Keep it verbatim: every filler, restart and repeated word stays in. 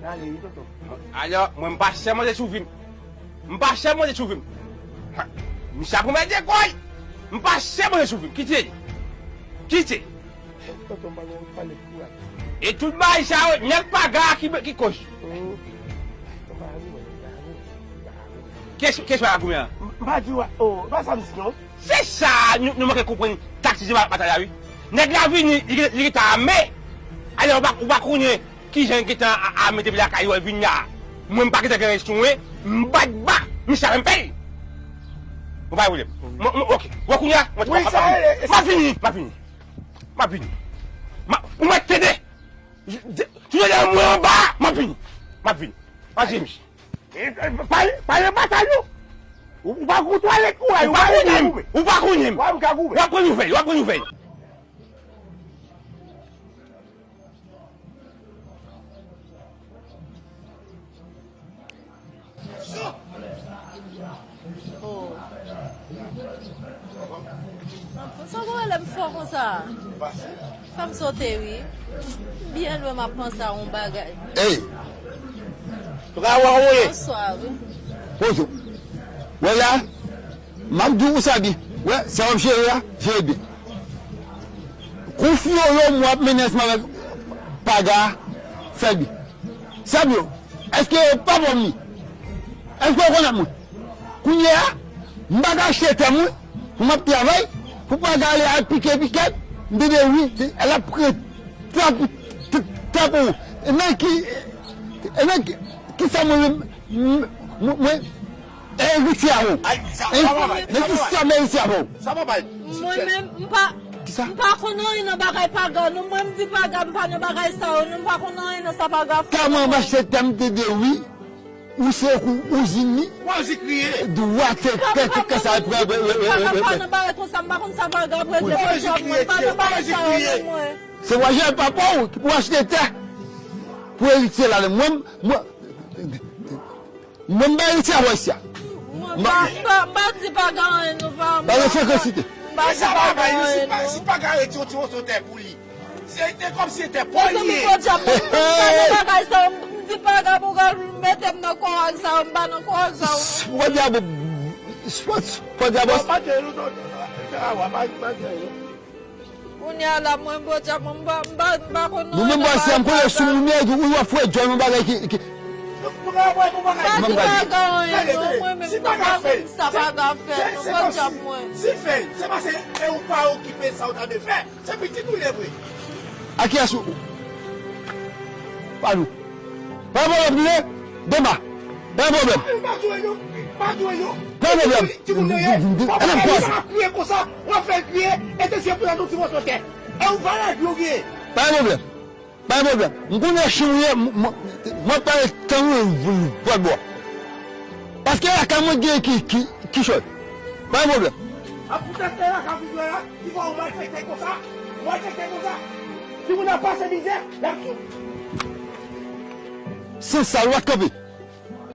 N ale wi, tonton. Alò, mwen m pa chè manje sou vi m. M pa chè manje sou vi m. Ha, misye ap remède kò l. M pa chè manje sou vi m. Kite li. Kite. Tonton, m pa gen pale kouraj. E tout bagay sa yo, nèg Paga ki, ki koz. Hum. Tonton, pa ri, mwen, pa ri, pa ri. Kès, kès pa la goumen an? M pa di w, oh, pa sa m di non. Se sa, nou, nou manke konprann taktik de ba-, batay la, wi. Nèg la vini, li, li gentan ame. Alè, ou pa, ou pa konnen kijan li gentan a, ame depi lakay yo, l vin la. Mwen, m pa gentan gen rès sou mwen, m bat ba, misye ap fè m pèy. Ou pa gen pwoblèm. Mwen, mwen, ok. Wè kounye a, mwen, wi, sa, e, e, m ap vini, m ap vini. M ap vini. M ap, ou mèt tande. Tou lè mwen anba, m ap vini. M ap vini. Manje, misye. E, e, pa, pa nan batay non. Ou, ou pa gon twalèt kouraj, ou pa konnen m. Ou pa konnen m. W ap ka goumen. W ap pran nouvèl, w ap pran nouvèl. Oh. Sa w wè lè m fò konsa? Fè m sote wi. Byen lwen m ap panse a yon bagay. Ey! Bonswa wi. Poze w. Wè la, m ap di w sa byen. Wè, sa w ap jere a, jere byen. Kou fiyolo m w ap mennen ansanm avèk Paga, fè byen. Sèm yo, èske yo pa bon li? Èske yo konn ap mwen? Kounye a, m pa ka achte tè mwen, pou m ap travay, pou Paga ale al pike pikèt, m tande wi, l ap pran tè pou, tè, tè pou. E nan ki, e nan ki, ki sa mwen menm, m, m, mwen, eritye avè w? Ay, sa, sa pa bay, men sa ki pa bay. Sa m eritye avè w? Sa pa bay. Mwen menm, m pa, kisa? M pa konn anyen nan bagay Paga, non. Mwen, m di Paga, m pa nan bagay sa yo, non. M pa konn anyen nan sa Paga fè. Kòman m achte tè m tande wi? Ou se kou ouzin li? Dwa tè, tè, tè, tè, sa, Paga pa nan bagay konsa, m pa konn sa Paga ap regle pou jòb mwen, m pa nan bagay sa yo, non, mwen. Se wajan papa w ki pou achte tè pou eritye la, mwen, mwen, Mwen m bay li ti avans sa. Mwen m pa, m pa, m pa di Paga anyen non, pa. Ba yo frekansite. M pa di Paga anyen non. Si Paga rete yon ti moso tè pou li. Se te kòm si se tè pa l li ye. Mezanmi, podyab, mwen m pa nan bagay sa yo, m di Paga pou pral mete m nan kòwag sa yo, m pa nan kòwag sa yo. Podyab, podyab. Non, pa di non, non, non, non, pa, pa di non. Kounye a la, mwen, podyab, mwen, m pa, m pa, m pa konn anyen nan bagay sa. Nou menm bò si m konnen sou moun yo, ou w ap fè djòl yon bagay ki, ki. M pa di Paga anyen non, mwen menm, m pa konn sa Paga fè non, podyab mwen. Si fè l, se paske e ou pa okipe sa ou ta dwe fè. Se pitit ou ye vre. A kiyès ou? Pa nou. Pa pwoblèm, tande? Dema. Pa pwoblèm. Pa jwe non. Pa jwe non. Pa pwoblèm. Timoun nan ye. Ann ap pase. Ou ap kriye konsa. W ap fè l kriye. E te se pou yon ti moso tè. E ou pa la dlo gen. Pa pwoblèm. Pa pwoblèm. M konnen chan ou ye, m, m, m ap pale tan ou vòt bò. Paske lakay mwen gen ki, ki, ki chòy. Pa pwoblèm. A poutèt la ka vin la. Ki fè w malfektè konsa? Malfektè konsa? Timoun ap pase mizè, l ap sou. San sal, w ap kanpe.